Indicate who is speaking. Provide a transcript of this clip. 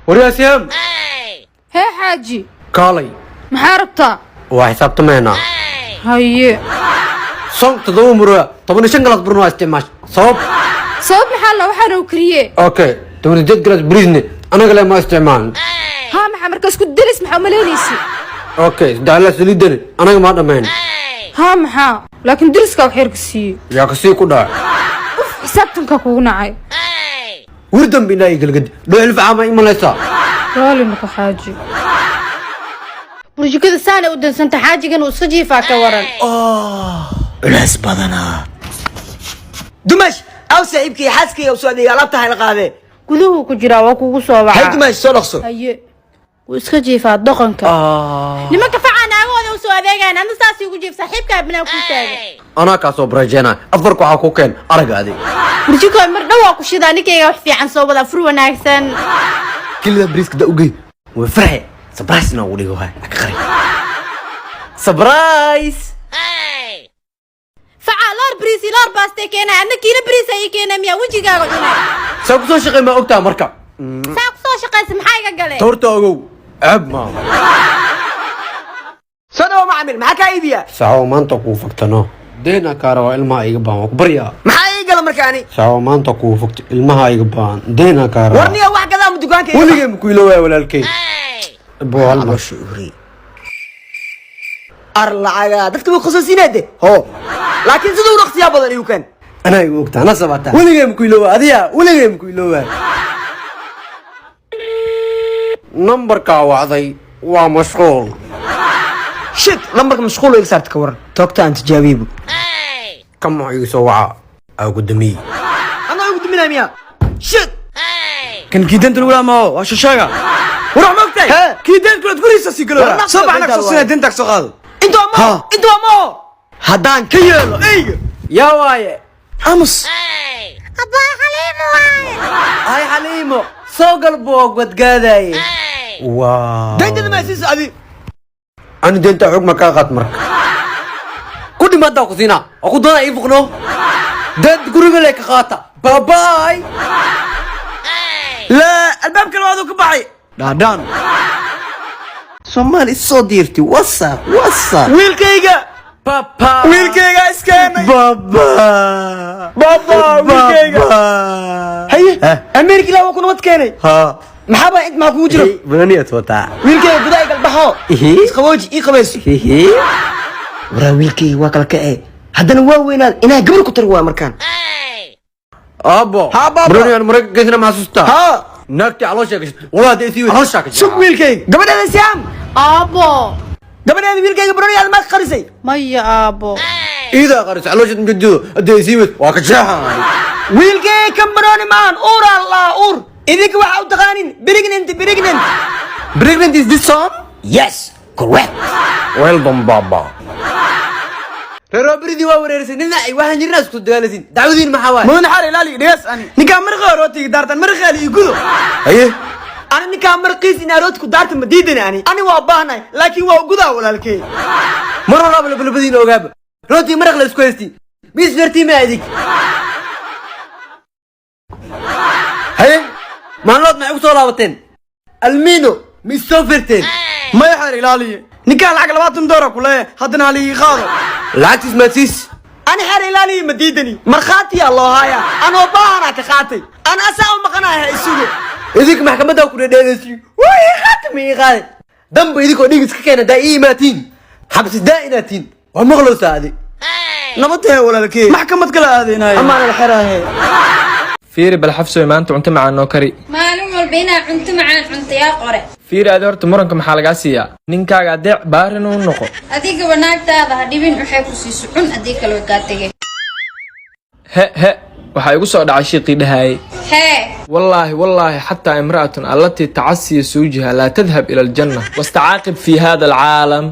Speaker 1: Waryaasyaam.
Speaker 2: Hee xaaji.
Speaker 1: Kaalay.
Speaker 2: Maxaa rabtaa?
Speaker 1: Waa xisaabtamaynaa.
Speaker 2: Haye.
Speaker 1: Soon 7 muruga 15 galaas burna waa isticmaash, sabab?
Speaker 2: Sabab maxaa la waxaana u kariye?
Speaker 1: Okay, 18 galaas bariisne anaga le ma isticmaalin.
Speaker 2: Haa, maxaa marka isku dilis, maxaa umalaynaysi?
Speaker 1: Okay, 3 la saliidane anaga maa dhammayn.
Speaker 2: Haa, maxaa laakiin diliska wax yar ka siiyey.
Speaker 1: Yaa kasii ku dhaca.
Speaker 2: Uf, xisaabtanka kugu nacay.
Speaker 1: Wir dambe inaa igalgadi dhoocil facaama imalaysaa.
Speaker 2: Raali noqo, xaaji.
Speaker 3: Burjukada saanay u dansanta, xaajigan uu iska jiifaa, ka waran?
Speaker 4: Culays badanaa. Dumash aw saaxiibkii xaaskayga u soo adeegay, alaabta hayla qaadee.
Speaker 3: Guduhuu ku jiraa, waa kugu soo
Speaker 4: hay.
Speaker 3: wacaa.
Speaker 4: Dumash, soo dhaqso.
Speaker 3: Haye, wuu iska jiifaa doqonka. Nimanka facaa naagahooda u soo adeegayan, adna saas igu jiif, saaxiibkaa binaa kuu taagan.
Speaker 1: Anaa kaa soo barajeena afarka waxaa ku keen araga adig.
Speaker 3: Burjiko mar dhow waa ku shidaa, ninkayga wax fiican soo wada, fur wanaagsan.
Speaker 1: Kilida bariiska da ugey way farxe, surprise inaa ugu dhigo. Hay ka qari surprise.
Speaker 3: Facaa loor bariis iyo loor baastay keenay, adna kiilo bariis ayay keenay, miyaa wejigaaga cunay?
Speaker 1: Saa kusoo shaqey maa ogtaa marka?
Speaker 3: Saa kusoo shaqaysa, maxaa iga galay?
Speaker 1: Toorta ogow, ceeb maa.
Speaker 4: Soo dhawo macamil, maxaa kaa iibiyaa?
Speaker 1: Saxo, maanta kuu fogtano deena kaa rabaa, ilmaha iga baahan, waa ku baryaa.
Speaker 4: Maxaa ii gala marka ani?
Speaker 1: Saxo, maanta kuu fogto, ilmaha iga baahan, deena kaa rabaa.
Speaker 4: Warniya, wax gadaa ma dukaanka iga?
Speaker 1: Weligay ma ku iloowaya, walaalkey. Bo hal mar.
Speaker 4: Caloosha uhri ar lacaga dadka way qososiinaade ho, laakiin siduu dhaqsiyaa badan igu keen.
Speaker 1: Anaa igu ogtaa nasabata, weligay ma ku iloowa adiya, weligay ma ku iloowa. Nambarkaa wacday waa mashquul.
Speaker 4: Shit, lambarka mashquul iga saarta, ka waran toogta aan tijaabiyibu?
Speaker 1: Kama igu soo waca aa ku damiyey.
Speaker 4: Anaa igu duminaa miya? Shit.
Speaker 5: Kan kii deenta lagu laamo waa shasheega. War, ma ogtahay?
Speaker 4: Hee.
Speaker 5: Kii deenta kulaad gurigiisa sii galo.
Speaker 4: War,
Speaker 5: soo baxna,
Speaker 4: naqsoo
Speaker 5: soo sinaa, deenta soo qaado.
Speaker 4: Inta waa maho, inta waa maho, haddaan ka yeelo eyga.
Speaker 1: Yaa waaye?
Speaker 5: Aamus.
Speaker 3: Abbaa, Xaliimo waaye.
Speaker 1: Ay Xaliimo, soo galboog badgaadaye waa.
Speaker 4: Deyntada ma siiso adi?
Speaker 1: Ani deenta xog ma kaa qaad marka ku dhimaantaa ku siinaa, waa ku doonaa ii fuqno deent guriga le ka qaata. Babaay.
Speaker 5: Laa, albaabka labaad uu ka baxay dhaadhaan.
Speaker 6: Soomaali soo diirti, wasaq wasaq.
Speaker 4: Wiilkayga.
Speaker 1: Papa.
Speaker 5: Wiilkayga iskeenay.
Speaker 1: Baba.
Speaker 4: Baba, wiilkayga. Haye, Ameerika ilaa waa ku nabad keenay.
Speaker 1: Ha.
Speaker 4: Maxaa baa int, maxaa kugu jiro?
Speaker 1: Bananiyad wataa.
Speaker 4: Wiilkayga, gudaha galbaxo. Isqabooji, ii qabayso. Waraa, wiilkayga waa kala kacee, haddana waa weynaad inaa gabar ku tari waa markaan.
Speaker 1: Aabo.
Speaker 5: Ha, baba.
Speaker 1: Bananiyan Maraykanka geysna, ma xasuustaa?
Speaker 5: Ha.
Speaker 1: Naagtii caloosha gashatay, wallahi hadday sii caloosha gashatay.
Speaker 4: Sug, wiilkayga, gabadheeda siam.
Speaker 3: Aabo.
Speaker 4: Gabadheeda, wiilkayga, baroniyaada maa qarisay?
Speaker 3: Maya, aabo.
Speaker 1: Iidaa qaris caloosha mjadido, hadday sii weyd waa ka jeexaan.
Speaker 4: Wiilkayga, kan baroni maahan, uur allah, uur idinka waxaa u taqaanin pregnant, pregnant.
Speaker 1: Pregnant is this one?
Speaker 4: Yes, correct.
Speaker 1: Well done, baba. Reero beridii waa wareerisay ninaci, waxaan jirnaa isku dagaalaysin, dacwadiin maxaa waaye?
Speaker 5: Mudan xaar ilaali dhigaas, ani ninkaa marqii rootiga daartan marqii ali gudo.
Speaker 1: Haye.
Speaker 4: Ani ninkaa marqiis in arooti ku daarta ma diidani, ani waa baahnay, laakiin waa gudaa, walaalkay.
Speaker 1: Mar horaaba labalabadiina ogaaba, rootii maraq la isku haystiin miis fertii ma adig. Haye, maalmood maxay ku soo laabateen almiino, ma is soo ferteen?
Speaker 5: Maya, xaar ilaaliye, ninkaa lacag 20 doolar ku leeyahay, haddana hal ii qaado.
Speaker 1: Lacagtiis maadsiis.
Speaker 4: Ani xeer ilaaliyi ma diidani, markhaatiyaa loo haaya, anoo baahanaa ka qaatay, an asaa u maqanahay, ha isugo.
Speaker 1: Idinka maxkamaddaa ku dhedheelaysi, waa ii qaata, ma ii qaaday damba, idinkoo dhig iska keena daa ii imaatiin, xabsi daa inaatiin waa maqlowsaa adi.
Speaker 4: Nabadtahe, walaalkey.
Speaker 5: Maxkamad kala aadaynaye.
Speaker 4: Amaana la xeraahe.
Speaker 7: Fiiri bal Xafsoy, maanta cunto macaan noo kari.
Speaker 8: Maalin walba inaa cunto macaan cuntayaa qore.
Speaker 7: Fiiri, adi horta muranka maxaa lagaa siiyaa? Ninkaaga adeec, baarin uu noqo.
Speaker 8: Adigaba naagtaada ha dhibin, waxay ku siiso cun, haddii kale way kaa tegay.
Speaker 7: He he, waxaa igu soo dhacay shiiqii dhahaayey.
Speaker 8: Hee.
Speaker 7: Wallaahi wallaahi, xataa imra'atun allatii tacasiya sawjiha laa tadhab ila aljanna wastacaaqib fi hada alcaalam.